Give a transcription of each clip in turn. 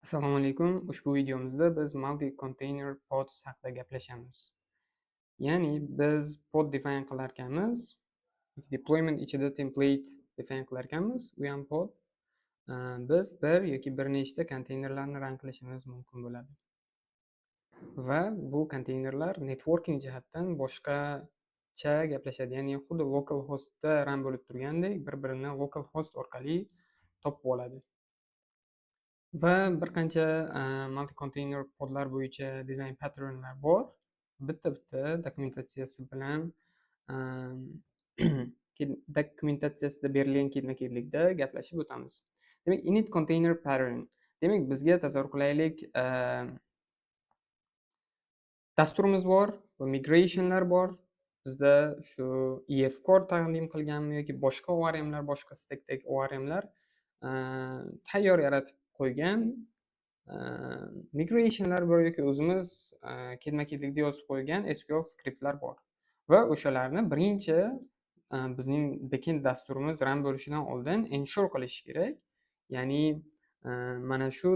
Assalomu alaykum. Ushbu videomizda biz multi-container pods haqida gaplashamiz. Ya'ni biz pod define qilarkanmiz, deployment ichida template define qilarkanmiz, u ham pod. Biz bir yoki bir nechta konteynerlarni run qilishimiz mumkin bo'ladi. Va bu konteynerlar networking jihatdan boshqacha gaplashadi. Ya'ni xuddi localhostda run bo'lib turgandek, bir-birini localhost orqali topib oladi. Va bir qancha multi-container podlar bo'yicha design patternlar bor. Bitta-bitta dokumentatsiyasi bilan, dokumentatsiyasida berilgan ketma-ketlikda gaplashib o'tamiz. Demak, init container pattern. Demak, bizga tasavvur qilaylik, dasturimiz bor va migrationlar bor. Bizda shu EF Core taqdim qilganmi yoki boshqa ORMlar, boshqa stackdagi ORMlar tayyor yaratib qo'ygan migrationlar bor yoki o'zimiz ketma-ketlikda yozib qo'ygan SQL skriptlar bor. Va o'shalarni birinchi bizning backend dasturimiz run bo'lishidan oldin ensure qilish kerak. Ya'ni mana shu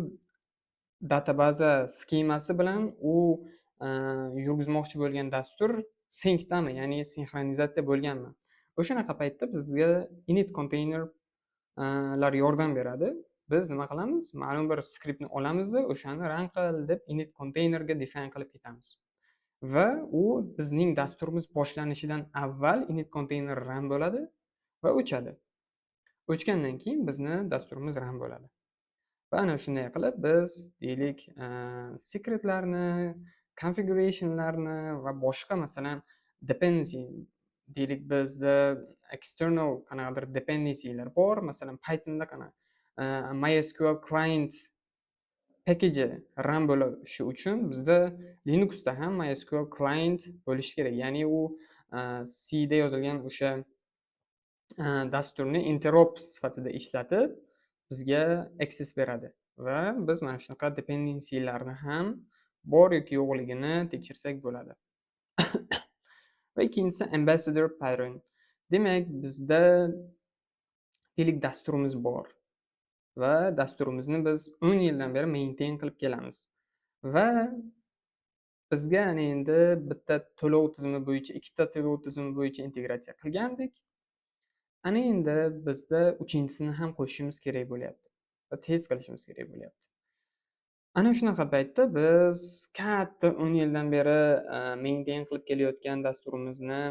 databaza skemasi bilan u yurgizmoqchi bo'lgan dastur syncdami, ya'ni sinxronizatsiya bo'lganmi? O'shanaqa paytda bizga init container lar yordam beradi. Biz nima qilamiz? Ma'lum bir skriptni olamizda, o'shani run qil deb init containerga define qilib ketamiz. Va u bizning dasturimiz boshlanishidan avval init container run bo'ladi va o'chadi. O'chgandan keyin bizni dasturimiz run bo'ladi. Va ana shunday qilib biz, deylik, secretlarni, configurationlarni va boshqa, masalan, dependency, deylik, bizda external qanaqadir dependencylar bor. Masalan, Pythonda qanaqa MySQL client package run bo'lishi uchun bizda Linuxda ham MySQL client bo'lishi kerak. Ya'ni u C da yozilgan o'sha dasturni interop sifatida ishlatib, bizga access beradi va biz mana shunaqa dependencylarni ham bor yoki yo'qligini tekshirsak bo'ladi. Va ikkinchisi ambassador pattern. Demak, bizda, deylik, dasturimiz bor va dasturimizni biz 10 yildan beri maintain qilib kelamiz. Va bizga ana endi bitta to'lov tizimi bo'yicha, ikkita to'lov tizimi bo'yicha integratsiya qilgandik. Ana endi bizda uchinchisini ham qo'shishimiz kerak bo'lyapti va tez qilishimiz kerak bo'lyapti. Ana shunaqa paytda biz katta 10 yildan beri maintain qilib kelayotgan dasturimizni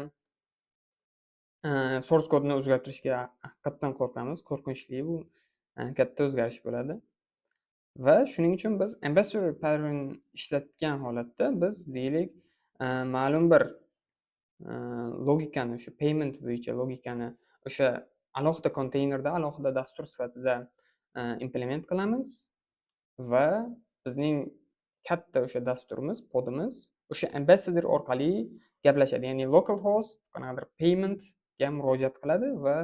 source kodini o'zgartirishga haqiqatdan qo'rqamiz. Qo'rqinchli bu, katta o'zgarish bo'ladi. Va shuning uchun biz ambassador pattern ishlatgan holatda biz, deylik, ma'lum bir logikani, o'sha payment bo'yicha logikani o'sha alohida konteynerda, alohida dastur sifatida implement qilamiz va bizning katta o'sha dasturimiz, podimiz o'sha ambassador orqali gaplashadi. Ya'ni localhost qanaqadir paymentga murojaat qiladi va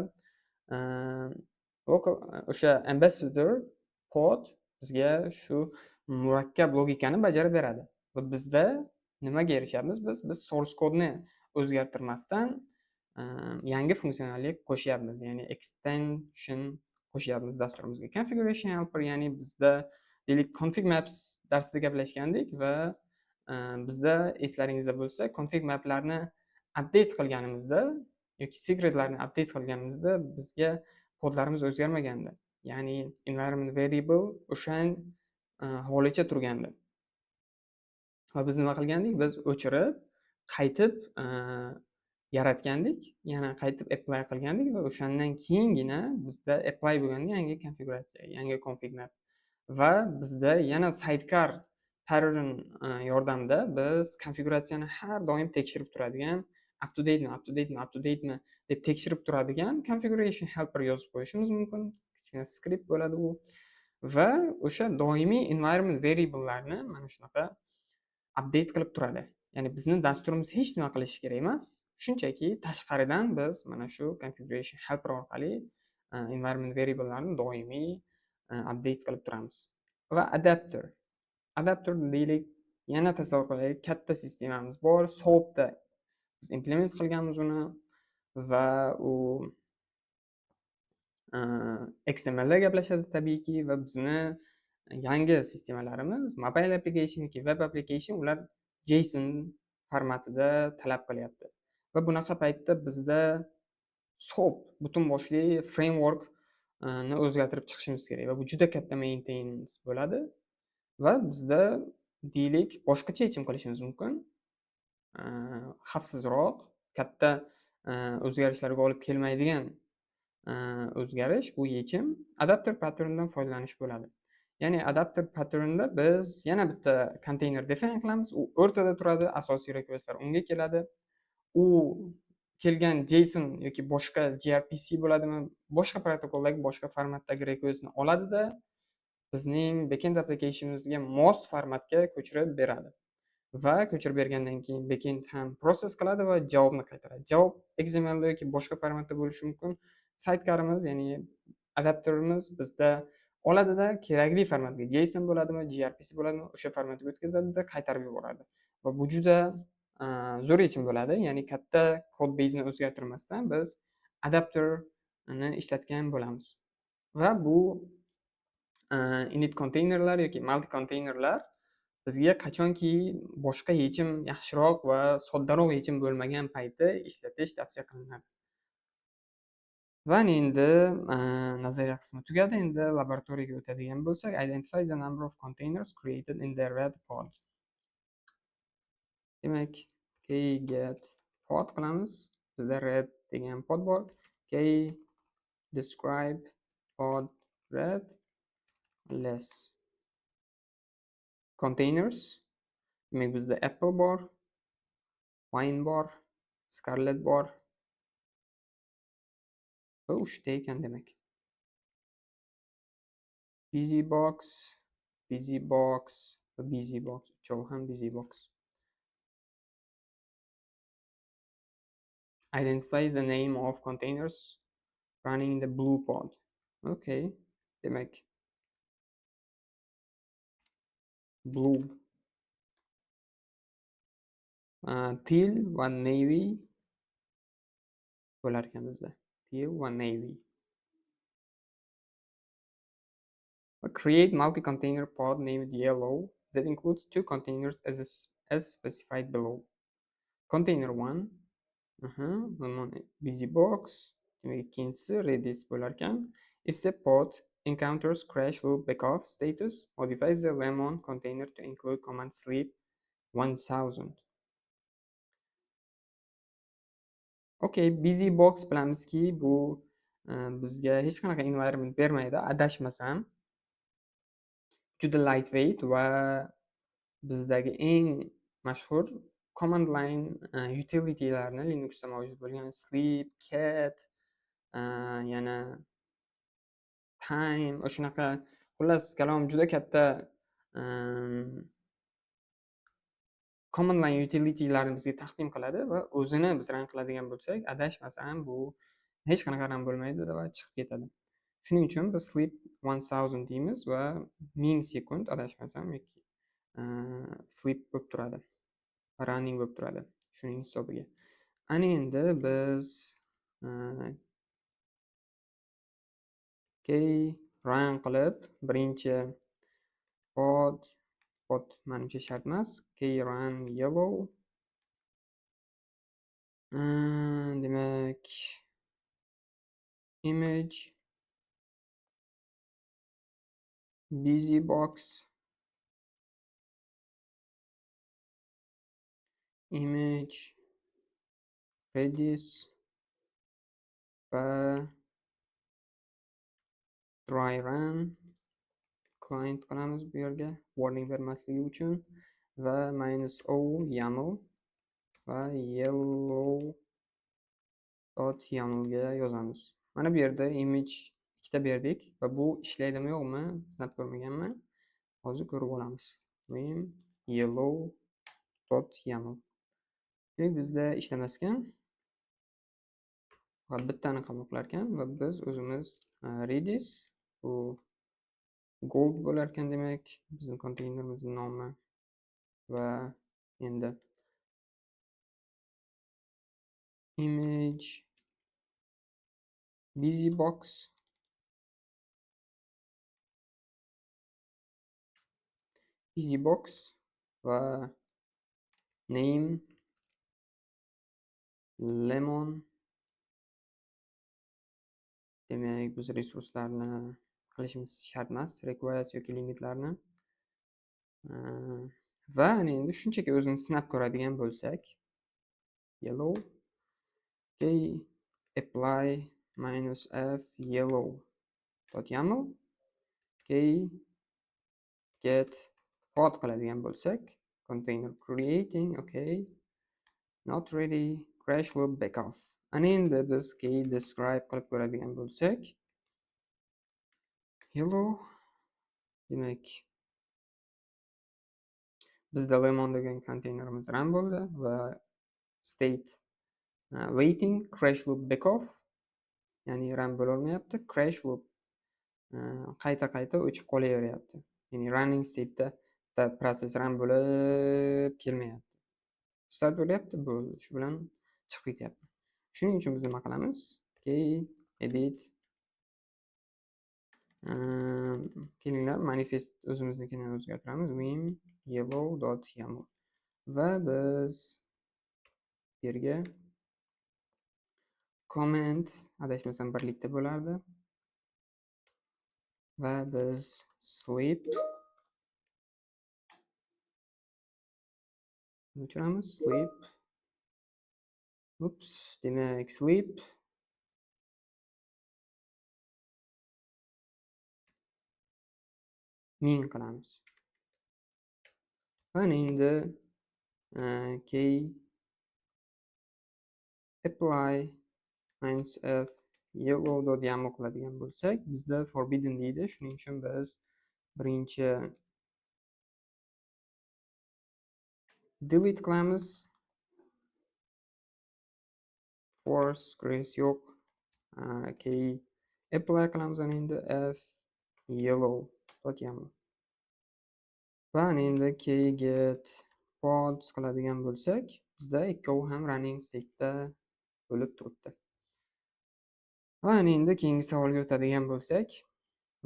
local o'sha ambassador pod bizga shu murakkab logikani bajarib beradi. Va bizda nimaga erishyapmiz biz? Biz source kodni o'zgartirmasdan yangi funksionallik qo'shyapmiz, ya'ni extension qo'shyapmiz dasturimizga. Configuration helper, ya'ni bizda, deylik, config maps darsida gaplashgandik va bizda, eslaringizda bo'lsa, config maplarni update qilganimizda yoki secretlarni update qilganimizda bizga kodlarimiz o'zgarmagandi. Ya'ni environment variable o'sha holicha turgandi. Va biz nima qilgandik? Biz o'chirib, qaytib yaratgandik, yana qaytib apply qilgandik va o'shandan keyingina bizda apply bo'lganda yangi konfiguratsiya, yangi config map va bizda yana sidecar pattern yordamida biz konfiguratsiyani har doim tekshirib turadigan, up to datemi, up to datemi, up to datemi deb tekshirib turadigan configuration helper yozib qo'yishimiz mumkin. Kichkina skript bo'ladi u va o'sha doimiy environment variable'larni mana shunaqa update qilib turadi. Ya'ni bizni dasturimiz hech nima qilishi kerak emas. Shunchaki tashqaridan biz mana shu configuration helper orqali environment variable'larni doimiy update qilib turamiz. Va adapter. Adapter, deylik, yana tasavvur qilaylik, katta sistemamiz bor. SOAPda biz implement qilganmiz uni va u XMLda gaplashadi tabiiyki va bizni Yangi sistemalarimiz, mobile application yoki web application, ular JSON formatida talab qilyapti. Va bunaqa paytda bizda SOAP butun boshli framework ni o'zgartirib chiqishimiz kerak va bu juda katta maintenance bo'ladi va bizda, deylik, boshqacha yechim qilishimiz mumkin. Xavfsizroq, katta o'zgarishlarga olib kelmaydigan o'zgarish, bu yechim adapter patterndan foydalanish bo'ladi. Ya'ni adapter patternda biz yana bitta konteyner define qilamiz, u o'rtada turadi, asosiy requestlar unga keladi. U kelgan JSON yoki boshqa gRPC bo'ladimi, boshqa protokoldagi, boshqa formatdagi requestni oladida, bizning backend applicationimizga mos formatga ko'chirib beradi. Va ko'chirib bergandan keyin backend ham process qiladi va javobni qaytaradi. Javob XMLda yoki boshqa formatda bo'lishi mumkin. Sidecarimiz, ya'ni adapterimiz bizda oladida, kerakli formatga, JSON bo'ladimi, gRPC bo'ladimi, o'sha formatga o'tkazadida, qaytarib yuboradi. Va bu juda zo'r yechim bo'ladi. Ya'ni katta code base'ni o'zgartirmasdan biz adapterni ishlatgan bo'lamiz. Va bu init konteynerlar yoki multi konteynerlar bizga qachonki boshqa yechim, yaxshiroq va soddaroq yechim bo'lmagan payti ishlatish tavsiya qilinadi. Va endi nazariya qismi tugadi. Endi laboratoriyaga o'tadigan bo'lsak, identify the number of containers created in the red pod. Demak, get pod qilamiz. Bizda red degan pod bor. K describe pod red less containers. Demak, bizda apple bor, wine bor, scarlet bor. Va uchta ekan demak. BusyBox, BusyBox va BusyBox. Uchovi ham BusyBox. Identify the name of containers running in the blue pod. Okay, demak blue, teal va navy bo'lar ekan bizda. Teal va navy. Create multi-container pod named yellow that includes two containers as specified below. Container 1, BusyBox, demak ikkinchisi Redis bo'lar ekan. If the pod encounters crash loop backoff status, modify the lemon container to include command sleep 1000. Okay, BusyBox bilamizki, bu bizga hech qanaqa environment bermaydi, adashmasam. Juda lightweight va bizdagi eng mashhur command line utilitylarni Linuxda mavjud bo'lgan sleep, cat, yana time, o'shanaqa, xullas kalom, juda katta command line utilitylarni bizga taqdim qiladi va o'zini biz run qiladigan bo'lsak, adashmasam, bu hech qanaqa run bo'lmaydi va chiqib ketadi. Shuning uchun biz sleep 1000 deymiz va 1000 sekund, adashmasam, yoki sleep bo'lib turadi. Running bo'lib turadi shuning hisobiga. Ana endi biz run qilib birinchi pod manimcha shart emas, run yellow. Demak, image BusyBox image Redis va dry run client qilamiz bu yerga warning bermasligi uchun va minus o yaml va yellow dot yamlga yozamiz. Mana bu yerda image ikkita berdik va bu ishlaydimi yo'qmi sinab ko'rmaganman. Hozir ko'rib olamiz. Vim yellow dot yaml. Demak, bizda ishlamas ekan. Va bittani qabul qilar ekan va biz o'zimiz Redis bu gold bo'lar ekan, demak bizning konteynerimizning nomi va endi image BusyBox BusyBox va name lemon. Demak, biz resurslarni qilishimiz shart emas, requires yoki limitlarni. Va ana endi shunchaki o'zini sinab ko'radigan bo'lsak, yellow, okay, apply minus f yellow dot yaml, okay, get pod qiladigan bo'lsak, container creating, okay, not ready, crash loop back off. Ana endi biz key describe qilib ko'radigan bo'lsak, yellow, demak, bizda lemon degan konteynerimiz run bo'ldi va state waiting, crash loop back off, ya'ni run bo'lolmayapti, crash loop qayta-qayta o'chib qolaveryapti. Ya'ni running state'da bitta protsess run bo'lib kelmayapti. Start bo'lyapti, bo'ldi. Shu bilan chiqib ketyapti. Shuning uchun biz nima qilamiz? Key edit, kelinglar, manifest o'zimiznikini o'zgartiramiz. Vim yellow dot yaml va biz bu yerga comment, adashmasam birlikda bo'lardi. Va biz sleep o'chiramiz, sleep. Ups, demak sleep 1000 qilamiz. Va endi key apply minus f yellow dot yaml qiladigan bo'lsak, bizda forbidden deydi. Shuning uchun biz birinchi delete qilamiz. Force grace yo'q. Key apply qilamiz ana endi f yellow dot yaml. Va ana endi key get pods qiladigan bo'lsak, bizda ikkovi ham running state'da bo'lib turibdi. Va ana endi keyingi savolga o'tadigan bo'lsak,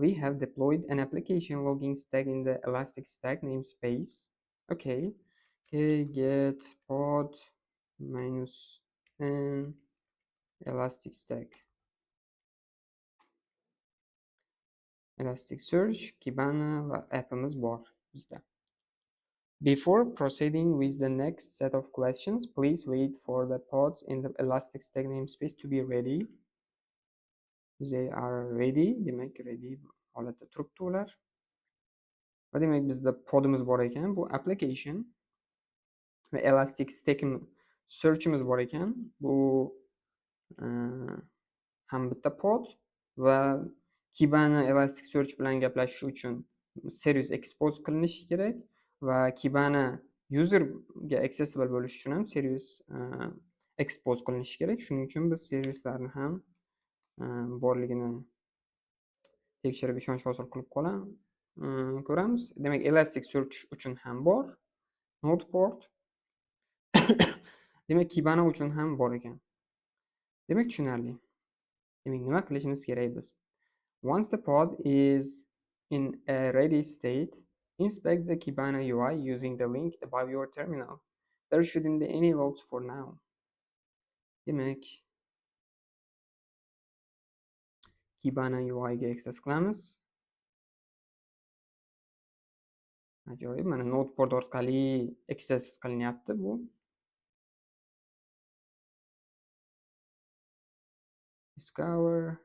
we have deployed an application logging stack in the Elastic Stack namespace. Okay. Key get pod minus n Elastic Stack. Elasticsearch, Kibana va appimiz bor bizda. Before proceeding with the next set of questions, please wait for the pods in the Elastic Stack namespace to be ready. They are ready, demak ready holatda turibdi ular. Va demak bizda podimiz bor ekan, bu application va Elastic Stack searchimiz bor ekan, bu ham bitta pod va Kibana Elasticsearch bilan gaplashish uchun servis expose qilinishi kerak va Kibana userga accessible bo'lishi uchun ham servis expose qilinishi kerak. Shuning uchun biz servislarni ham borligini tekshirib ishonch hosil qilib ko'ramiz. Demak, Elasticsearch uchun ham bor node port. Demak, Kibana uchun ham bor ekan. Demak, tushunarli. Demak, nima qilishimiz kerak biz? Once the pod is in a ready state, inspect the Kibana UI using the link above your terminal. There shouldn't be any logs for now. Demak, Kibana UI ga access qilamiz. Ajoyib, mana node port orqali access qilinyapti bu. Discover.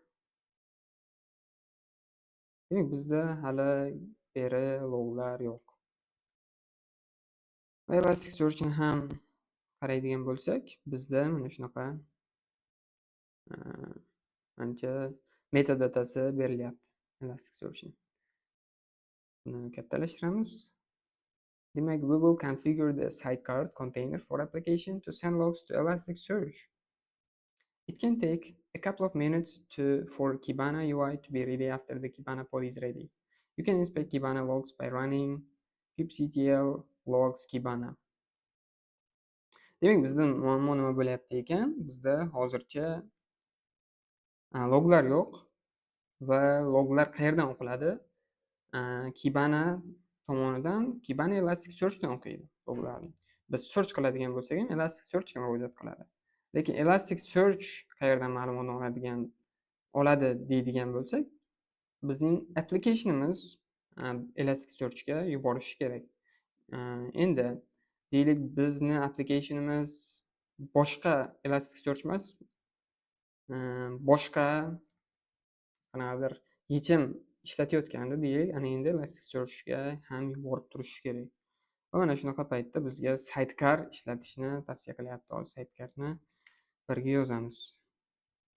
Demak, bizda hali beri loglar yo'q. Va Elasticsearchni ham qaraydigan bo'lsak, bizda mana shunaqa ancha metadatasi berilyapti Elasticsearchni. Buni kattalashtiramiz. Demak, we will configure the sidecar container for application to send logs to Elasticsearch. It can take a couple of minutes for Kibana UI to be ready after the Kibana pod is ready. You can inspect Kibana logs by running kubectl logs Kibana. Demak, bizda muammo nima bo'lyapti ekan? Bizda hozircha loglar yo'q va loglar qayerdan o'qiladi? Kibana tomonidan Kibana Elasticsearchdan o'qiydi loglarni. Biz search qiladigan bo'lsak ham, Elasticsearchga murojaat qiladi. Lekin Elasticsearch qayerdan ma'lumotni oladi deydigan bo'lsak, bizning applicationimiz Elasticsearchga yuborishi kerak. Endi deylik, bizni applicationimiz boshqa Elasticsearch emas, boshqa qanaqadir yechim ishlatayotganda deylik, ana endi Elasticsearchga ham yuborib turishi kerak. Va mana shunaqa paytda bizga sidecar ishlatishni tavsiya qilyapti. Hozir sidecarni birga yozamiz.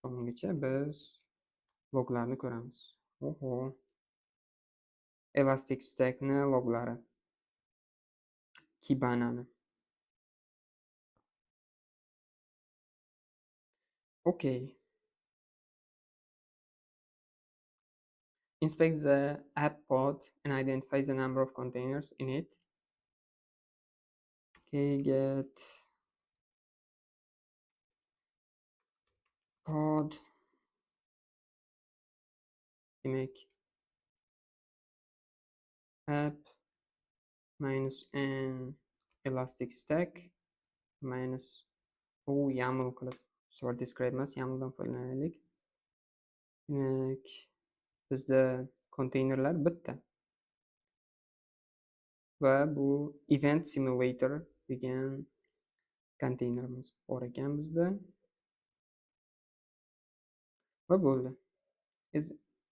Ungacha biz loglarni ko'ramiz. Oho. Elastic Stackni loglari. Kibanani. Okay. Inspect the app pod and identify the number of containers in it. Okay, get pod. Demak, app minus n elastic stack minus o YAML qilib, bu describe emas, YAMLdan foydalanaylik. Demak, bizda konteynerlar bitta. Va bu event simulator degan konteynerimiz bor ekan bizda. Va bo'ldi.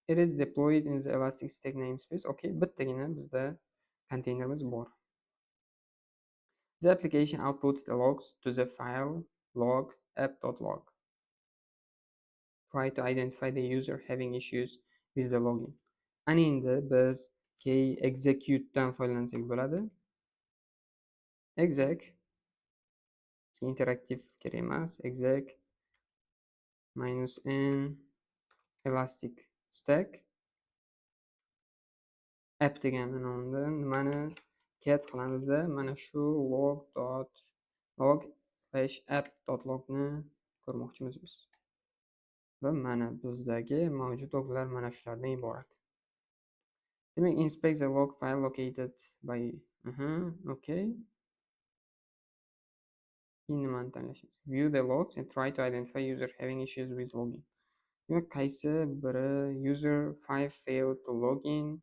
It is deployed in the Elastic Stack namespace. Okay, bittagina bizda konteynerimiz bor. The application outputs the logs to the file log app.log. Try to identify the user having issues with the login. Ana endi biz kexecute dan foydalansak bo'ladi. Exec interaktiv kerak emas. Exec minus n elastic stack app degan nomda nimani cat qilamizda, mana shu log slash app.log ni ko'rmoqchimiz biz. Va mana bizdagi mavjud loglar mana shulardan iborat. Demak, inspect the log file located by okay. Keyin nimani tanlashimiz? View the logs and try to identify user having issues with login. Demak, qaysi biri user 5 failed to login,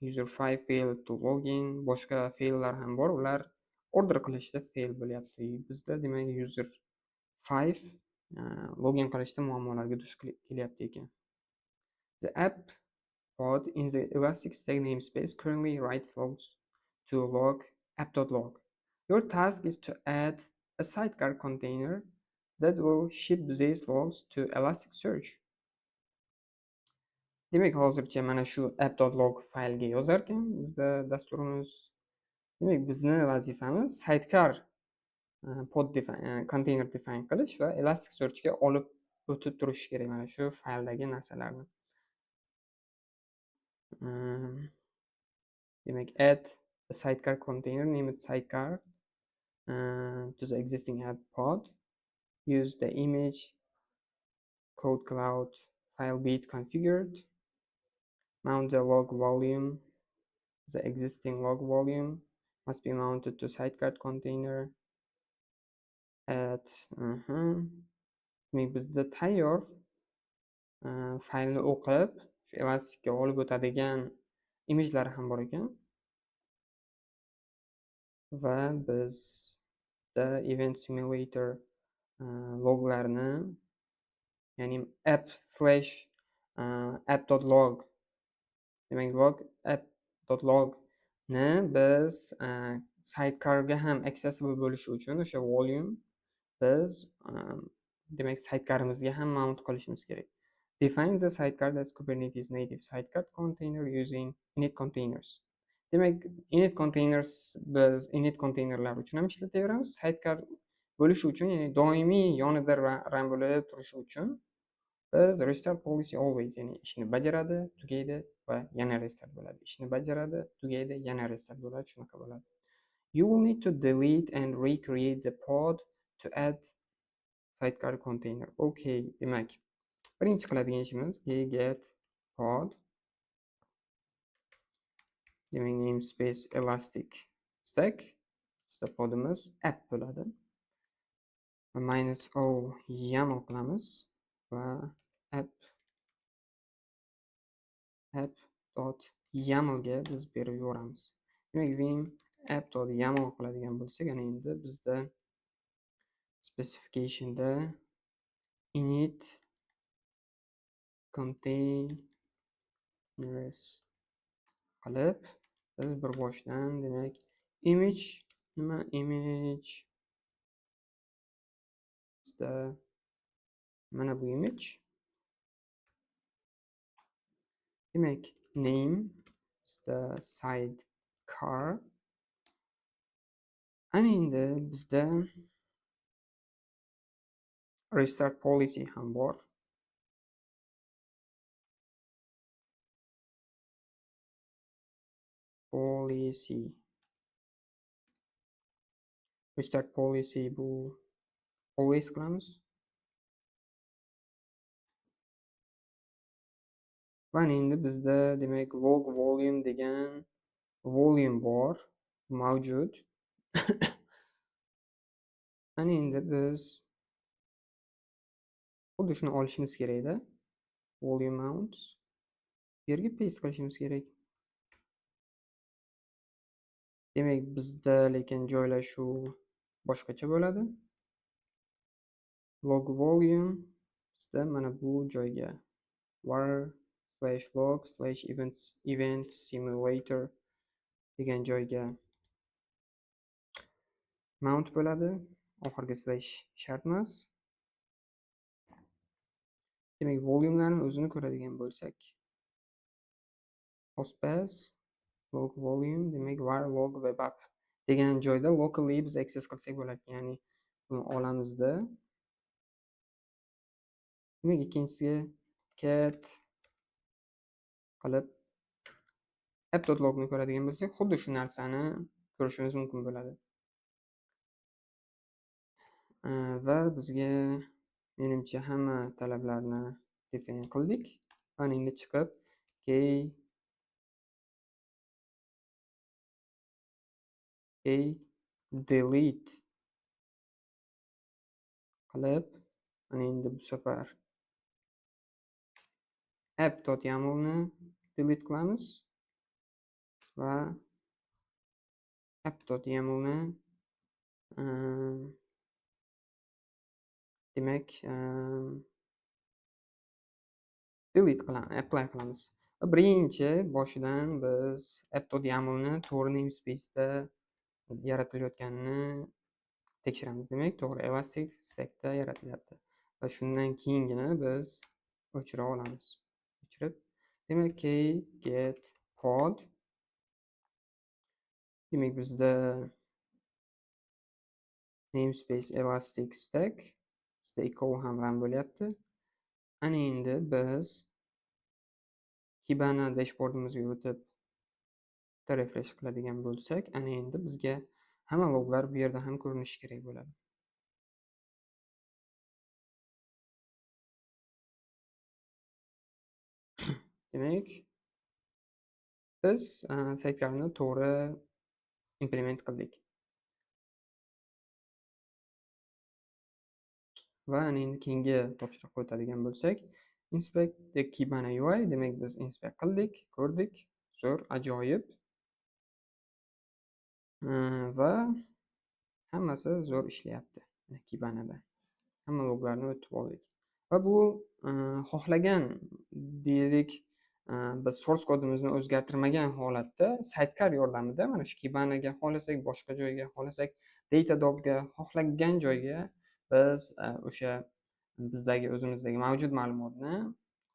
user 5 failed to login, boshqa faillar ham bor, ular order qilishda fail bo'lyapti. Bizda demak user 5 login qilishda muammolarga duch kelyapti ekan. The app pod in the Elastic Stack namespace currently writes logs to log app.log. Your task is to add a sidecar container that will ship these logs to Elasticsearch. Demak, hozircha mana shu app.log faylga yozar ekan bizda dasturimiz. Demak, bizni vazifamiz sidecar pod container define qilish va Elasticsearchga olib o'tib turish kerak mana shu fayldagi narsalarni. Demak, add a sidecar container named sidecar to the existing app pod. Use the image code cloud file bit configured. Mount the log volume. The existing log volume must be mounted to sidecar container. Add. Demak, bizda tayyor faylni o'qib, shu Elasticga olib o'tadigan image'lar ham bor ekan. Va bizda event simulator loglarni, ya'ni app slash app.log, demak log app.log ni biz sidecarga ham accessible bo'lishi uchun o'sha volume biz demak sidecarimizga ham mount qilishimiz kerak. Define the sidecar as Kubernetes native sidecar container using init containers. Demak, init containers biz init containerlar uchun ham ishlataveramiz. Sidecar bo'lishi uchun, ya'ni doimiy yonida run bo'lib turishi uchun biz restart policy always, ya'ni ishni bajaradi, tugaydi va yana restart bo'ladi. Ishni bajaradi, tugaydi, yana restart bo'ladi, shunaqa bo'ladi. You will need to delete and recreate the pod to add sidecar container. Okay, demak, birinchi qiladigan ishimiz get pod. Demak, namespace Elastic Stack, bizda podimiz app bo'ladi. Va -o YAML qilamiz va app.yaml ga biz berib yuboramiz. Demak, vim app.yaml qiladigan bo'lsak, ana endi bizda specificationda init containers qilib biz bir boshdan, demak, image nima, image bizda mana bu image. Demak, name bizda sidecar. Ana endi bizda restart policy ham bor. Policy. Restart policy bu always qilamiz. Va endi bizda, demak, log volume degan volume bor, mavjud. Ana endi biz xuddi shuni olishimiz kerakda. Volume mounts. Bu yerga paste qilishimiz kerak. Demak, bizda lekin joylashuv boshqacha bo'ladi. Log volume bizda mana bu joyga var /log /events event simulator degan joyga mount bo'ladi. Oxirgi slash shart emas. Demak, volumelarni o'zini ko'radigan bo'lsak, hostpath log volume, demak var log web app degan joyda locally biz access qilsak bo'ladi. Ya'ni buni olamizda. Demak, ikkinchisiga cat qilib app.log ni ko'radigan bo'lsak, xuddi shu narsani ko'rishimiz mumkin bo'ladi. Va bizga menimcha hamma talablarni define qildik. Va endi chiqib k delete qilib, mana endi bu safar app.yaml ni delete qilamiz va app.yaml ni demak delete qilamiz, apply qilamiz. Va birinchi boshidan biz app.yaml ni to'g'ri namespace'da yaratilayotganini tekshiramiz. Demak, to'g'ri Elastic Stack'da yaratilyapti. Va shundan keyingina biz o'chira olamiz. O'chirib, demak, k get pod. Demak, bizda namespace Elastic Stack, bizda ikkovi ham run bo'lyapti. Ana endi biz Kibana dashboardimizga o'tib refresh qiladigan bo'lsak, ana endi bizga hamma loglar bu yerda ham ko'rinishi kerak bo'ladi. Demak, biz sidecarni to'g'ri implement qildik. Va ana endi keyingi topshiriqqa o'tadigan bo'lsak, inspect the Kibana UI, demak biz inspect qildik, ko'rdik, zo'r, ajoyib. Va hammasi zo'r ishlayapti Kibanada. Hamma loglarni o'tib oldik. Va bu xohlagan deylik, biz source kodimizni o'zgartirmagan holatda sidecar yordamida mana shu Kibanaga xohlasak, boshqa joyga xohlasak, Datadogga xohlagan joyga biz o'sha bizdagi o'zimizdagi mavjud ma'lumotni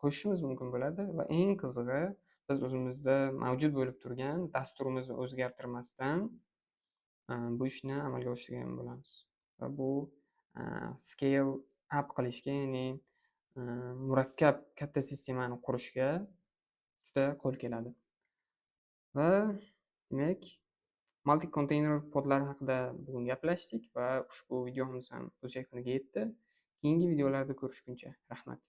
qo'shishimiz mumkin bo'ladi va eng qizig'i biz o'zimizda mavjud bo'lib turgan dasturimizni o'zgartirmasdan bu ishni amalga oshirgan bo'lamiz. Va bu scale up qilishga, ya'ni murakkab katta sistemani qurishga juda qo'l keladi. Va demak, multi container podlar haqida bugun gaplashdik va ushbu videomiz ham o'z yakuniga yetdi. Keyingi videolarda ko'rishguncha rahmat.